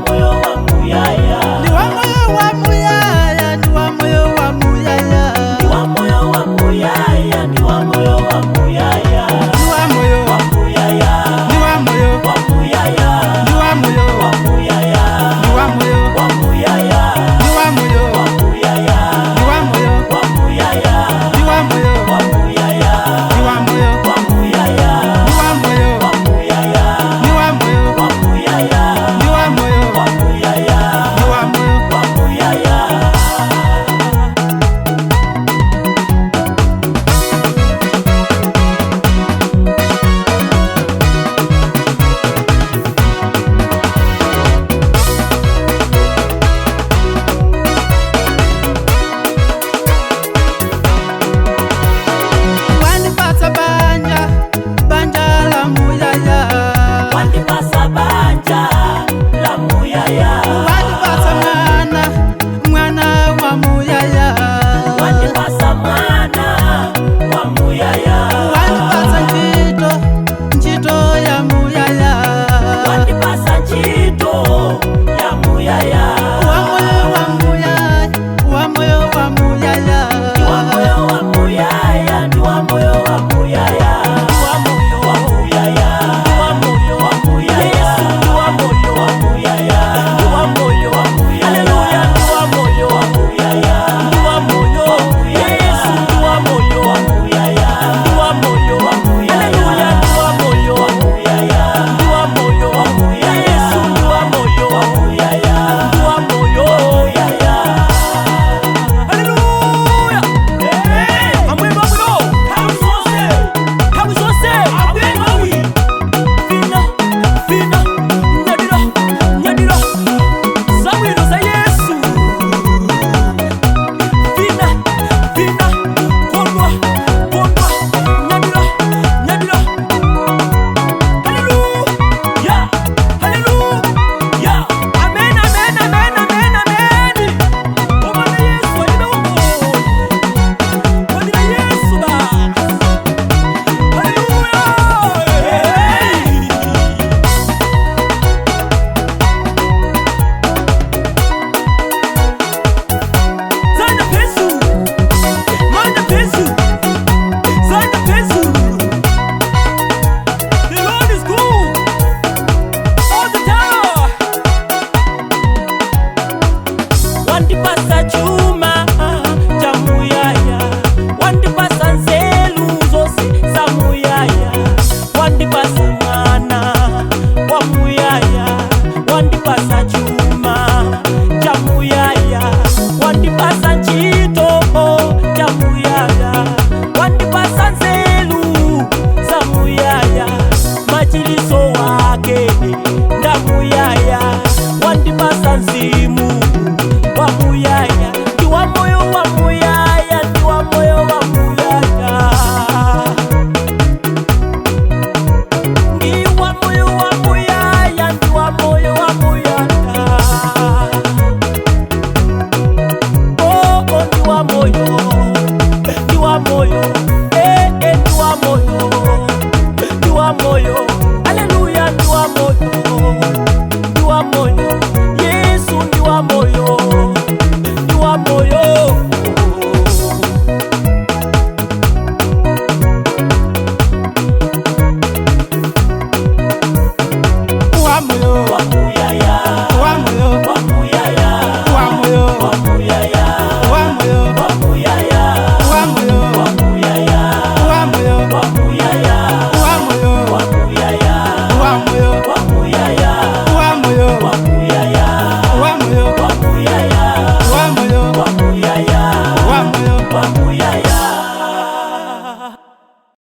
moyo wa muyaya. Ndi wa moyo wa muyaya, ndi wa moyo wa muyaya. Ndi wa moyo wa muyaya, ndi wa moyo wa muyaya. Ndi wa moyo, Wa muyaya, ndi wa moyo, wa muyaya, ndi wa moyo, wa muyaya, ndi wa moyo, wa muyaya, ndi wa moyo, wa muyaya, ndi wa moyo, wa muyaya, ndi wa moyo, wa muyaya, ndi wa moyo, wa muyaya, ndi wa moyo, wa muyaya, ndi wa moyo, wa muyaya, ndi wa moyo, wa muyaya, ndi wa moyo. wa muyaya. Wandipatsa banja, banja la muyaya. Wandipasa.